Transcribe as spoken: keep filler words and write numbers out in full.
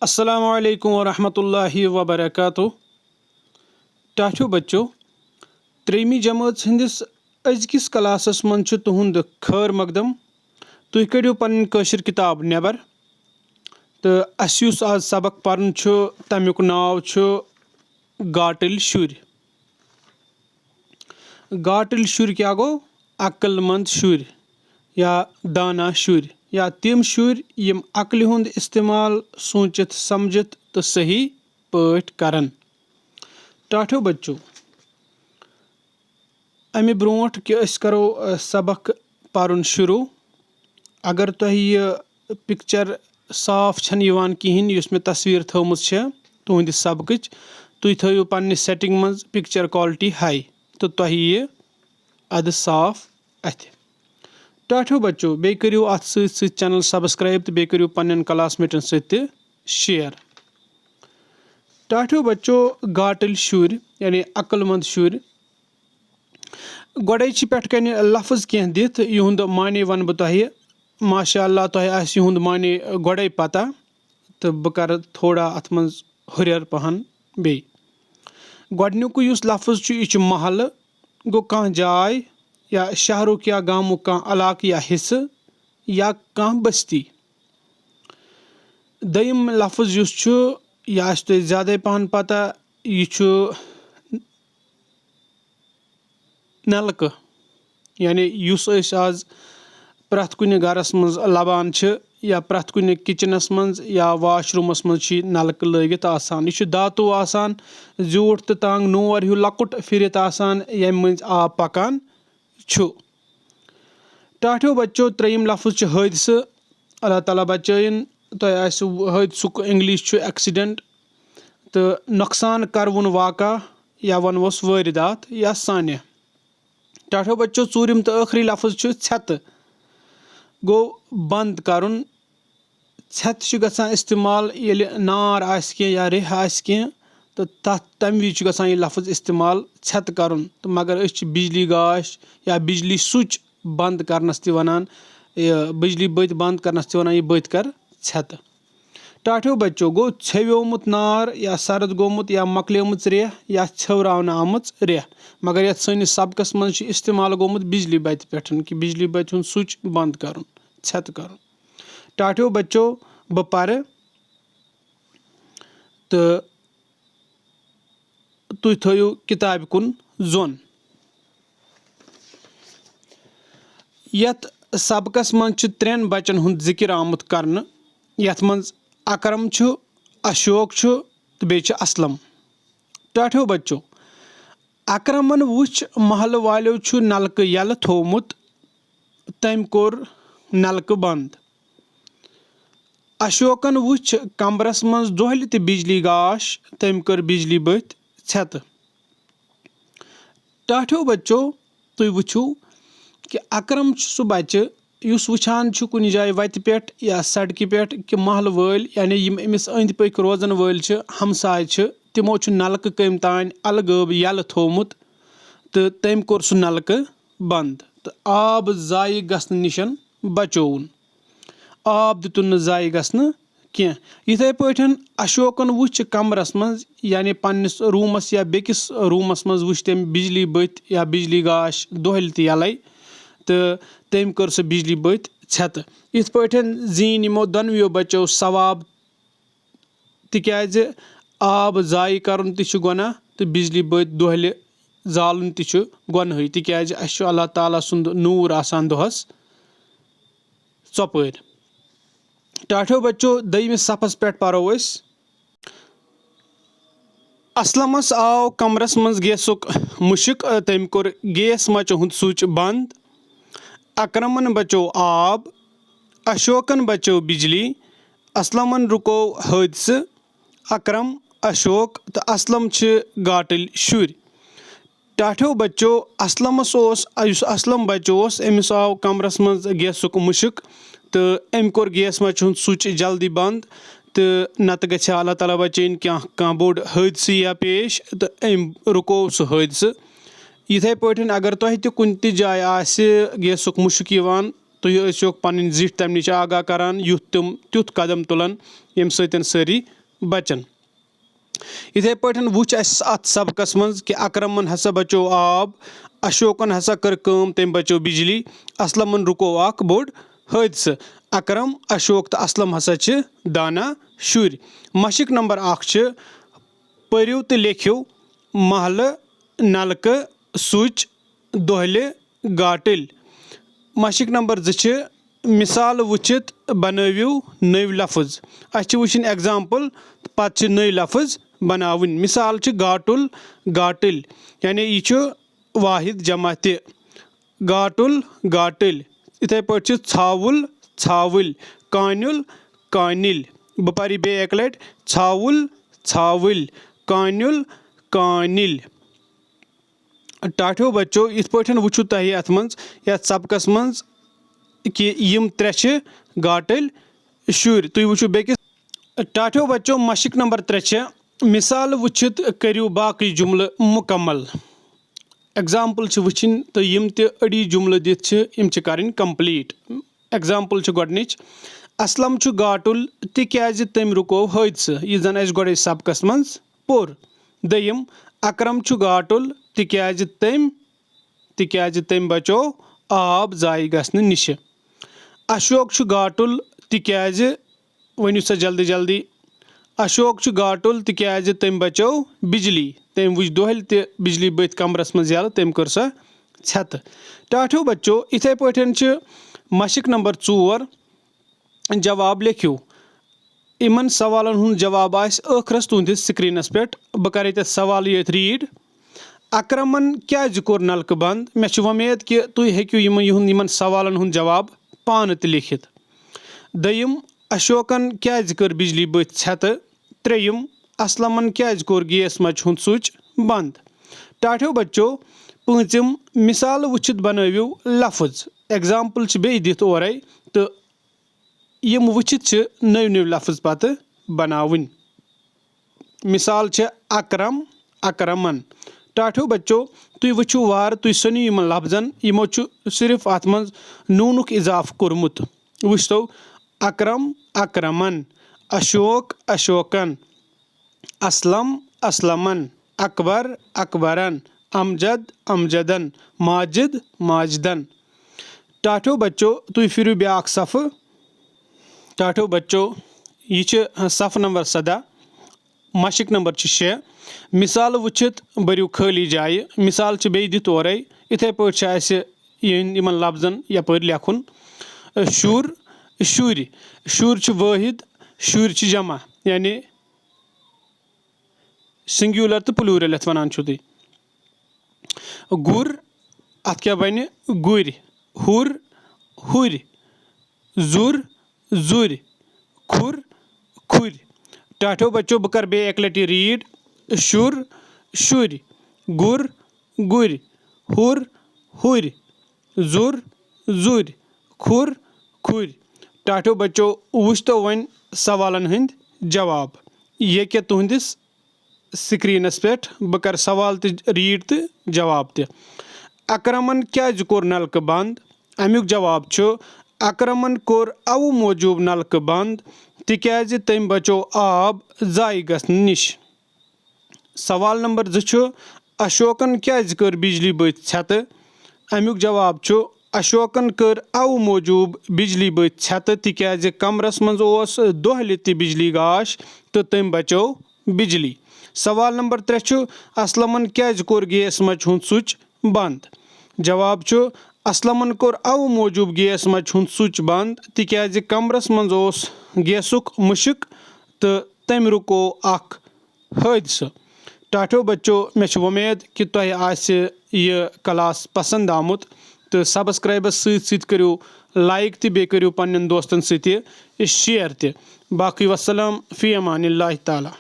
السلام علیکم ورحمۃ اللہ وبرکاتہ۔ ٹاٹھیو بچو، ترٛیٚیِمہِ جمٲژ ہٕنٛدِس أزکِس کلاسس منٛز چھُ تُہُنٛد خٲر مقدم۔ تُہۍ کٔڑِو پنٕنۍ کٲشِر کِتاب نٮ۪بر، تہٕ اَسہِ یُس آز سبق پرُن چھُ، تَمیُک ناو چھُ گاٹٕلۍ شُرۍ۔ گاٹٕلۍ شُرۍ کیٛاہ گوٚو؟ عقل مند شُرۍ یا دانا شُرۍ، یا تِم شُرۍ یِم عقلہِ ہُنٛد استعمال سوٗنٛچِتھ سمجھِتھ تہٕ صحیح پٲٹھۍ کرن۔ ٹاٹھیو بچو، امہِ برونٛٹھ کہِ أسۍ کرو، ٲ، سبق پرُن شروع، اگر تۄہہِ یہِ picture صاف چھنہٕ یِوان کِہیٖنۍ، یُس مےٚ تصویٖر تھٲومٕژ چھےٚ تُہنٛدِ سبقٕچ، تُہۍ تھٲیِو پننہِ setting منٛز picture quality high، تہٕ تۄہہِ یِیہِ ادٕ صاف اتھِ۔ ٹاٹھیو بچو، بیٚیہِ کٔرِو اتھ سۭتۍ سۭتۍ channel subscribe تہٕ بیٚیہِ کٔرِو پننٮ۪ن classmateن سۭتۍ تہِ share۔ ٹاٹھیو بچو، گاٹٕلۍ شُرۍ یعنی عقل مند شُرۍ، گۄڈے چھِ پٮ۪ٹھ کنہِ لفظ کینٛہہ دِتھ، یِہُنٛد معنی ونہٕ بہٕ تۄہہِ۔ ماشاء اللہ، تۄہہِ آسہِ یِہُنٛد معنی گۄڈے پتہ، تہٕ بہٕ کرٕ تھوڑا اتھ منٛز ہُرٮ۪ر پہن بیٚیہِ۔ گۄڈنیُکُے یُس لفظ چھُ، یہِ چھُ محلہٕ، گوٚو کانٛہہ جاے یا شہرُک یا گامُک کانٛہہ علاقہٕ یا حصہٕ یا کانٛہہ بستی۔ دوٚیِم لفظ یُس چھُ، یہِ آسہِ تۄہہِ زیادَے پَہَن پَتہ، یہِ چھُ نَلکہٕ، یعنی یُس أسۍ آز پرٛٮ۪تھ کُنہِ گَرَس منٛز لَبان چھِ یا پرٛٮ۪تھ کُنہِ kitchenس منٛز یا washroomس منٛز چھِ یہِ نَلکہٕ لٲگِتھ آسان۔ یہِ چھُ دھاتوٗ آسان، زیوٗٹھ تہٕ تنٛگ نور ہیوٗ لۄکُٹ پھِرِتھ آسان، ییٚمہِ مٔنٛزۍ آب پَکان چھُ۔ ٹاٹھیو بچو، ترٛیٚیِم لفظ چھُ حٲدثہٕ۔ اللہ تعالیٰ بچٲیِن، تۄہہِ آسِوٕ حٲدثُک English چھُ accident، تہٕ نۄقصان کروُن واقعہ یا ونوس وٲرِدات یا سانحہ۔ ٹاٹھیو بچو، ژوٗرِم تہٕ ٲخری لفظ چھُ ژھٮ۪تہٕ۔ گوٚو بنٛد کرُن۔ ژھٮ۪تہٕ چھُ گژھان استعمال ییٚلہِ نار آسہِ کینٛہہ یا ریٚہہ آسہِ کینٛہہ، تہٕ تَتھ، تَمہِ وِزِ چھُ گژھان یہِ لفظ استعمال ژھٮ۪تہٕ کرُن۔ تہٕ مگر أسۍ چھِ بجلی گاش یا بجلی switch بنٛد کرنس تہِ ونان، یہِ بجلی بٔتۍ بنٛد کرنس تہِ ونان، یہِ بٔتۍ کر ژھٮ۪تہٕ۔ ٹاٹھیو بچو، گوٚو ژھیویومُت نار یا سرد گوٚمُت یا مۄکلیمٕژ ریٚہہ یا ژھیوراونہٕ آمٕژ ریٚہہ۔ مگر یتھ سٲنِس سبقس منٛز چھُ استعمال گوٚمُت بجلی بتہِ پٮ۪ٹھ، کہِ بجلی بتہِ ہُنٛد switch بنٛد کرُن، ژھٮ۪تہٕ کرُن۔ ٹاٹھیو بچو، بہٕ پرٕ تہٕ تُہۍ تھٲیِو کِتابہِ کُن زوٚن۔ یَتھ سبقس منٛز چھُ ترٛٮ۪ن بچن ہُنٛد ذِکِر آمُت کرنہٕ، یَتھ منٛز اکرم چھُ، اشوک چھُ تہٕ بیٚیہِ چھُ اسلم۔ ٹاٹھیو بچو، اکرمن وُچھ محلہٕ والٮ۪و چھُ نلکہٕ یَلہٕ تھوومُت، تٔمۍ کوٚر نلکہٕ بنٛد۔ اشوکن وُچھ کمرس منٛز دۄہلہِ تہِ بجلی گاش، تٔمۍ کٔر بجلی بٔتۍ ژھٮ۪تہٕ۔ ٹاٹھیو بچو، تُہۍ وٕچھِو کہِ اکرم چھُ سُہ بچہٕ یُس وٕچھان چھُ کُنہِ جایہِ وتہِ پٮ۪ٹھ یا سڑکہِ پٮ۪ٹھ کہِ محلہٕ وٲلۍ، یعنی یِم أمِس أنٛدۍ پٔکۍ روزن وٲلۍ چھِ، ہمساے چھِ، تِمو چھُ نلکہٕ کٔمۍ تام الگٲب یَلہٕ تھوومُت تہٕ تٔمۍ کوٚر سُہ نلکہٕ بنٛد تہٕ آب ضایع گژھنہٕ نِش بچووُن۔ آب دیُتُن نہٕ ضایع گژھنہٕ کینٛہہ۔ یِتھَے پٲٹھۍ اشوکن وُچھ کمرس منٛز، یعنی پننِس روٗمس یا بیٚکِس روٗمس منٛز وُچھ تٔمۍ بجلی بٔتۍ یا بجلی گاش دۄہلہِ تہِ یَلَے، تہٕ تٔمۍ کٔر سۄ بجلی بٔتۍ ژھٮ۪تہٕ۔ یِتھ پٲٹھۍ زیٖنۍ یِمو دۄنوٕیو بچو ثواب، تِکیٛازِ آب ضایع کرُن تہِ چھُ گۄناہ تہٕ بجلی بٔتۍ دۄہلہِ زالُن تہِ چھُ گۄنہٕے، تِکیٛازِ اَسہِ چھُ اللہ تعالیٰ سُنٛد نوٗر آسان دۄہس ژۄپٲرۍ۔ ٹاٹھیو بچو، دوٚیمِس صفس پٮ۪ٹھ پرو أسۍ۔ اسلمس آو کمرس منٛز گیسُک مُشک، تٔمۍ کوٚر گیس مچہِ ہُنٛد switch بنٛد۔ اکرمن بچوو آب، اشوکن بچٲو بجلی، اسلمن رُکوو حٲدثہٕ۔ اکرم، اشوک تہٕ اسلم چھِ گاٹٕلۍ شُرۍ۔ ٹاٹھیو بچو، اسلمس اوس، یُس اسلم بچہٕ اوس، أمِس آو کمرس منٛز گیسُک مُشک تہٕ أمۍ کوٚر گیس مچہِ ہُنٛد switch جلدی بنٛد، تہٕ نتہٕ گژھِ ہا اللہ تعالیٰ بچٲیِن کانٛہہ، کانٛہہ بوٚڑ حٲدثہٕ یا پیش، تہٕ أمۍ رُکوو سُہ حٲدثہٕ۔ یِتھَے پٲٹھۍ اگر تۄہہِ تہِ کُنہِ تہِ جایہِ آسہِ گیسُک مُشک یِوان، تُہۍ ٲسِوکھ پنٕنۍ زِٹھۍ تَمہِ نِش آگاہ کران، یُتھ تِم تیُتھ قدم تُلن، ییٚمہِ سۭتۍ سٲری بچن۔ یِتھے پٲٹھۍ وُچھ اَسہِ اَتھ سبقس منٛز کہِ اکرمن ہسا بچوو آب، اشوکن ہسا کٔر کٲم، تٔمۍ بچٲو بجلی، اسلمن رُکوو اکھ بوٚڑ حٲدثہٕ۔ اکرم، اشوک تہٕ اسلم ہسا چھِ دانا شُرۍ۔ مشق نمبر اکھ چھِ، پٔرِو تہٕ لیکھِو محلہٕ، نلکہٕ، سُچ، دۄہلہِ، گاٹٕلۍ۔ مشق نمبر زٕ چھِ، مثال وٕچھِتھ بنٲوِو نٔوۍ لفظ۔ اَسہِ چھِ وٕچھِنۍ example، پتہٕ چھِ نٔوۍ لفظ بناوٕنۍ۔ مثال چھِ گاٹُل، گاٹٕلۍ، یعنی یہِ چھُ واحد جمع تہِ۔ گاٹُل، گاٹٕلۍ۔ یِتھے پٲٹھۍ چھِ ژھاوُل، ژھاوٕلۍ، کانیُل، کانِلۍ۔ بہٕ پرٕ یہِ بیٚیہِ اَکہِ لٹہِ، ژھاوُل، ژھاوٕلۍ، کانیُل، کانِلۍ۔ ٹاٹھیو بچو، یِتھ پٲٹھۍ وٕچھِو تۄہہِ یَتھ منٛز، یَتھ سبقس منٛز، کہِ یِم ترٛےٚ چھِ گاٹٕلۍ شُرۍ۔ تُہۍ وٕچھِو بیٚکِس۔ ٹاٹھیو بچو، مشق نمبر ترٛےٚ چھِ، مثال وٕچھِتھ کٔرِو باقٕے جملہٕ مُکمل۔ Example چھِ وٕچھِنۍ تہٕ یِم تہِ أڑی جملہٕ دِتھ چھِ، یِم چھِ کرٕنۍ complete۔ Example چھِ گۄڈٕنِچ، اسلم چھُ گاٹُل تِکیازِ تٔمۍ رُکوو حٲدثہٕ، یہِ زن اَسہِ گۄڈے سبقس منٛز پوٚر۔ دوٚیِم، اکرم چھُ گاٹُل تِکیازِ تٔمۍ، تِکیازِ تٔمۍ بچوو آب ضایع گژھنہٕ نِشہِ۔ اشوک چھُ گاٹُل تِکیازِ، ؤنِو سا جلدی جلدی۔ اشوک چھُ گاٹُل تِکیازِ تٔمۍ بچٲو بجلی۔ تٔمۍ وٕچھ دۄہلہِ تہِ بجلی بٔتھۍ کمرس منٛز یلہٕ، تٔمۍ کٔر سۄ ژھٮ۪تہٕ۔ ٹاٹھیو بچو، یِتھے پٲٹھۍ چھِ مشق نمبر ژور، جواب لیکھِو۔ یِمن سوالن ہُنٛد جواب آسہِ ٲخرس تُہنٛدِس screenس پٮ۪ٹھ۔ بہٕ کرے تتھ سوال ییٚتہِ read۔ اکرمن کیازِ کوٚر نلکہٕ بند؟ مےٚ چھِ وۄمید کہِ تُہۍ ہیٚکِو یِمن، یِہُنٛد، یِمن سوالن ہُنٛد جواب پانہٕ تہِ لیکھِتھ۔ دوٚیِم، اشوکن کیازِ کٔر بجلی بٔتھۍ ژھٮ۪تہٕ؟ ترٛیٚیِم، اسلمن کیازِ کوٚر گیس مچہِ ہُنٛد سُچ بند؟ ٹاٹھیو بچو، پٲنٛژِم، مثال وٕچھِتھ بنٲوِو لفظ۔ Example چھِ بیٚیہِ دِتھ اورے، تہٕ یِم وٕچھِتھ چھِ نٔوۍ نٔوۍ لفظ پتہٕ بناوٕنۍ۔ مثال چھِ اکرم، اکرمن۔ ٹاٹھیو بچو، تُہۍ وٕچھِو وارٕ، تُہۍ سٔنِو یِمن لفظن، یِمو چھُ صرف اتھ منٛز نوٗنُک اضافہٕ کوٚرمُت۔ وٕچھتو، اکرم، اکرمن، اشوک، اشوکن، اسلم، اسلمن، اکبر، اکبرن، امجد، امجدن، ماجد، ماجدن۔ ٹاٹھیو بچو، تُہۍ پھِرِو بیٛاکھ صفہٕ۔ ٹاٹھیو بچو، یہِ چھِ صفہٕ نمبر سداہ، مشق نمبر چھِ شےٚ۔ مثال وٕچھِتھ بٔرِو خٲلی جایہِ۔ مثال چھِ بیٚیہِ دِتھ اورَے۔ یِتھَے پٲٹھۍ چھِ اَسہِ یِہِنٛدۍ یِمَن لفظن یَپٲرۍ لیکھُن۔ شُر، شُرۍ۔ شُر چھِ وٲحد، شُرۍ چھِ جمع، یعنی singular تہٕ plural یَتھ وَنان چھُو تُہۍ۔ گُر، اَتھ کیٛاہ بَنہِ؟ گُرۍ۔ ہُر، ہُرۍ۔ زُر، زُرۍ۔ کھُر، کھُرۍ۔ ٹاٹھیو بچو، بہٕ کَرٕ بیٚیہِ اَکہِ لَٹہِ یہِ read۔ شُر، شُرۍ۔ گُر، گُرۍ۔ ہُر، ہُرۍ۔ زُر، زُرۍ۔ کھُر، کھُرۍ۔ ٹاٹھیو بچو، وٕچھتو وۄنۍ سوالن ہٕنٛدۍ جواب۔ ییٚکیٛاہ تُہنٛدِس screenس پٮ۪ٹھ، بہٕ کَرٕ سوال تہِ read تہٕ جواب تہِ۔ اکرمن کیٛازِ کوٚر نلکہٕ بنٛد؟ اَمیُک جواب چھُ، اکرمن کوٚر اَوٕ موٗجوٗب نلکہٕ بنٛد، تِکیٛازِ تٔمۍ بچوو آب ضایع گژھنہٕ نِش۔ سوال نمبر زٕ چھُ، اشوکن کیٛازِ کٔر بجلی بٔتۍ ژھٮ۪تہٕ؟ اَمیُک جواب چھُ، اشوکن کٔر اَوٕ موٗجوٗب بجلی بٔتۍ ژھٮ۪تہٕ، تِکیٛازِ کمرس منٛز اوس دۄہلہِ تہِ بجلی گاش تہٕ تٔمۍ بچٲو بجلی۔ سوال نمبر ترٛےٚ چھُ، اسلمن کیٛازِ کوٚر گیس مچہِ ہُنٛد سُچ بنٛد؟ جواب چھُ، اسلمن کوٚر اَوٕ موٗجوٗب گیس مچہِ ہُنٛد سُچ بنٛد، تِکیٛازِ کمرس منٛز اوس گیسُک مُشک تہٕ تٔمۍ رُکوو اکھ حٲدثہٕ۔ ٹاٹھیو بچو، مےٚ چھِ وۄمید کہِ تۄہہِ آسہِ یہِ class پسنٛد آمُت، تہٕ subscribeس سۭتۍ سۭتۍ کٔرِو like تہِ، بیٚیہِ کٔرِو پننٮ۪ن دوستن سۭتۍ یہِ share تہِ۔ باقٕے وسلام، فی امان اللہ تعالیٰ۔